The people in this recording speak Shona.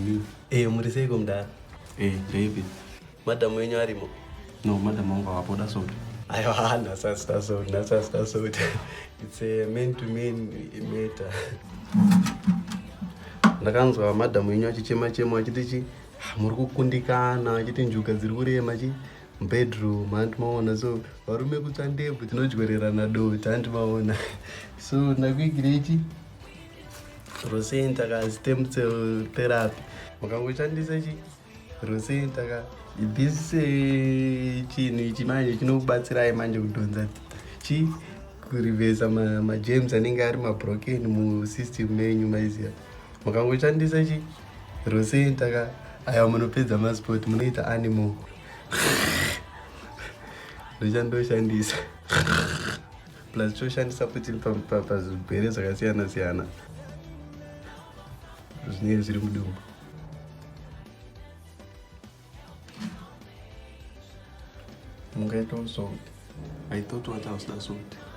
Me. Eh, muri seiko mudara? Eh, ndeipi? Madam wenyu arimo? No, madam wangu hawapo da salt. Aiwa, nhasi asina salt, nhasi asina salt. It's a man to man matter. Ndakanzwa madam wenyu achichema chema achiti chi ah, muri kukundikana achiti njuga dziri kurema chi mubedroom hanti maona so varume kutsva ndebvu tinodyorerana dota hanti maona so ndakuigirei chi Rosenta ka stem cell therapy mukangoshandisa chi Rosenta ka this eh, chinhu ichi manje chinokubatsirai manje kudhonza chi kurivhesa magerms anenge ari mabroken musystem menyu maiziva mukangoshandisa chi Rosenta ka aya munopedza masport munoita animal ndochandoshandisa plus toshandisa futi pazvigwere zvakasiyana siyana zvinenge zviri mudumbu. Mungaitawo salt. I thought what I was salt.